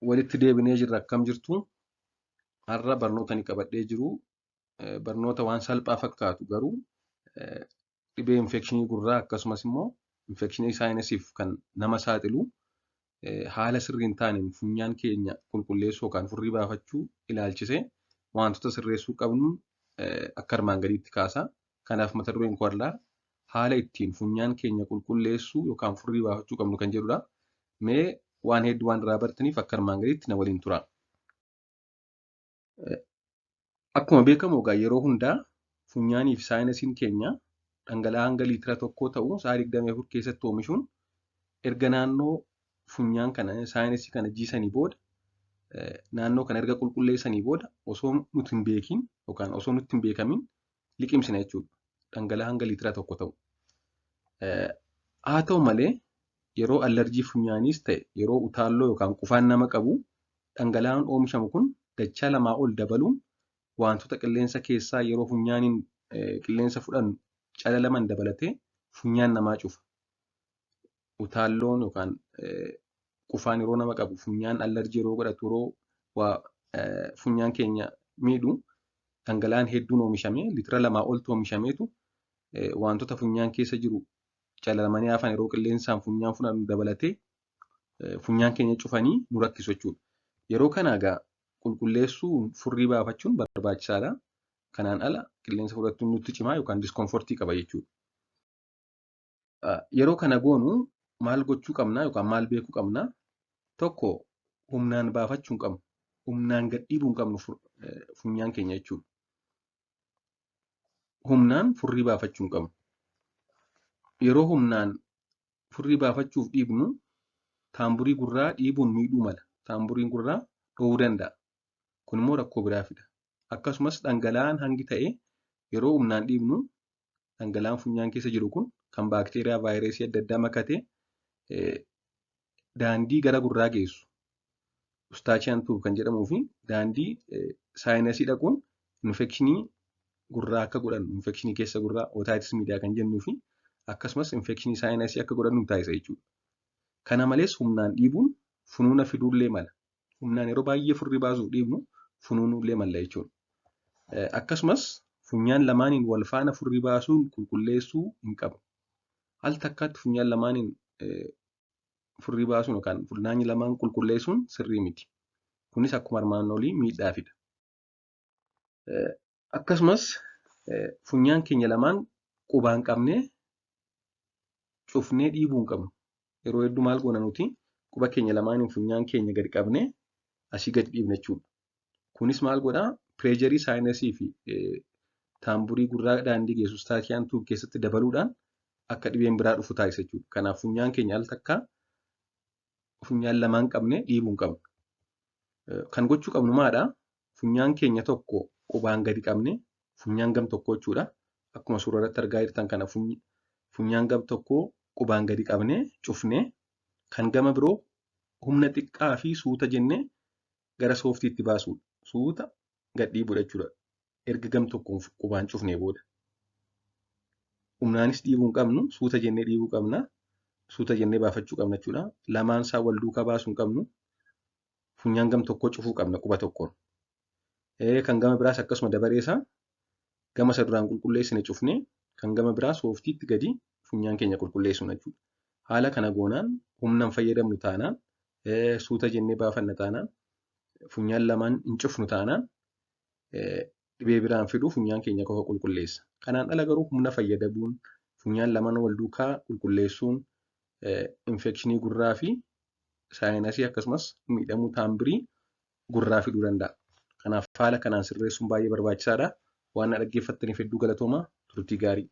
Walitti deebinee jirra akkam jirtu? Har'a barnoota ani qabadhee jiru barnoota waan salphaa fakkaatu garuu dhibee infekshinii gurraa akkasumas immoo infekshinii saayinasiif kan nama saaxilu haala sirrii hin taaneen funyaan keenya qulqulleessuu yookaan furrii baafachuu ilaalchisee wantoota sirreessuu qabnu akka armaan gadiitti kaasa. Kanaaf mata dureen koo har'aa haala ittiin funyaan keenya qulqulleessuu yookaan furrii baafachuu qabnu kan jedhudha. Mee waan hedduu waan irraa bartaniif akka armaan gadiitti na waliin tura. Akkuma beekamu egaa yeroo hundaa funyaanii fi saayinasiin keenya dhangala'aa hanga liitira tokkoo ta'u sa'a 24 keessatti oomishuun erga naannoo funyaan kana saayinasii kana jiisanii booda naannoo kana erga qulqulleessanii booda osoo nuti hin beekin yookaan osoo nutti hin beekamin liqimsina jechuudha. Dhangala'aa hanga liitira tokko ta'u. Haa ta'u malee yeroo allerjii funyaaniis ta'e yeroo utaalloo yookaan qufaan nama qabu dhangala'aan oomishamu kun dachaa lamaa ol dabaluun wantoota qilleensa keessaa yeroo funyaaniin qilleensa fudhannu calalaman dabalatee funyaan namaa cufa. Utaalloon yookaan qufaan yeroo nama qabu funyaan allerjii yeroo godhatu yeroo waa funyaan keenya miidhu dhangala'aan hedduun oomishamee liitira lamaa oltu oomishameetu wantoota funyaan keessa jiru calalamanii hafan yeroo qilleensaan funyaan fudhannu dabalatee funyaan keenya cufanii nu rakkisu jechuudha. Yeroo kana egaa qulqulleessuun furrii baafachuun barbaachisaadha. Kanaan ala qilleensa fudhachuun nutti cimaa yookaan diskomfortii qaba jechuudha. Yeroo kana goonu maal gochuu qabna yookaan maal beekuu qabna? Tokko humnaan baafachuu hin qabnu. Humnaan gad dhiibuu hin qabnu funyaan keenya jechuudha. Humnaan furrii baafachuu hin qabnu. Yeroo humnaan furrii baafachuuf dhiibnu taamburii gurraa dhiibuun miidhuu mala. Taamburiin gurraa dhoowuu danda'a. Kun immoo rakkoo biraa fida. Akkasumas dhangala'aan hangi ta'e yeroo humnaan dhiibnu dhangala'aan funyaan keessa jiru kun kan baakteeriyaa vaayirasii adda addaa makatee daandii gara gurraa geessu ustaachiyaan tuub kan jedhamuu fi daandii saayinasii dhaquun infekshinii gurraa akka godhannu infekshinii keessa gurraa otaayitis miidiyaa kan jennuu fi akkasumas infekshinii saayinasii akka godhannu taasisa jechuudha. Kana malees humnaan dhiibuun funuuna fiduullee mala. Humnaan yeroo baay'ee furrii baasuuf dhiibnu funuunuullee mala jechuudha. Akkasumas funyaan lamaaniin wal faana furrii baasuun qulqulleessuu hin qabu. Al takkaatti funyaan lamaaniin furrii baasuun yookaan funyaanni lamaan qulqulleessuun sirrii miti. Kunis akkuma armaan olii miidhaa fida. Akkasumas funyaan keenya lamaan qubaan qabnee cufnee dhiibuu hin qabnu. Yeroo hedduu maal goona nuti quba keenya lamaaniin funyaan keenya gadi qabnee asii gadi dhiibna jechuudha. Kunis maal godhaa? Pireejarii saayinasii fi taamburii gurraa daandii geessu istaakiyaan tuub keessatti dabaluudhaan akka dhibeen biraa dhufu taasisa jechuudha. Kanaaf funyaan keenya al takkaa funyaan lamaan qabnee dhiibuu hin qabnu. Kan gochuu qabnu maadhaa? Funyaan keenya tokko qubaan gadi qabnee funyaan gam tokko jechuudha. Akkuma suura irratti argaa jirtan kana funyaan gam tokko qubaan gadi qabnee cufnee kan gama biroo humna xiqqaa fi suuta jennee gara sooftiitti baasuudha. Suuta gad dhiibuudha jechuudha. Erga gam tokkoon qubaan cufnee booda. Humnaanis dhiibuu hin qabnu suuta jennee dhiibuu qabna. Suuta jennee baafachuu qabna jechuudha. Lamaan isaa wal duukaa baasuu hin qabnu. Funyaan gam tokkoo cufuu qabna quba tokkoon. Kan gama biraas akkasuma dabaree isaa gama isa duraan qulqulleessine cufnee kan gama biraa sooftiitti gadi funyaan keenya qulqulleessuun jechuudha. Haala kana goonaan humna hin fayyadamnu taanaan suuta jennee baafanna taanaan funyaan lamaan hin cufnu taanaan dhibee biraan fiduu funyaan keenya qofa qulqulleessa. Kanaan ala garuu humna fayyadamuun funyaan lamaan wal duukaa qulqulleessuun infekshinii gurraa fi saayinasii akkasumas miidhamuu taambirii gurraa fiduu danda'a. Kanaaf haala kanaan sirreessuun baay'ee barbaachisaadha. Waan na dhaggeeffattaniif hedduu galatoomaa. Turtii gaarii.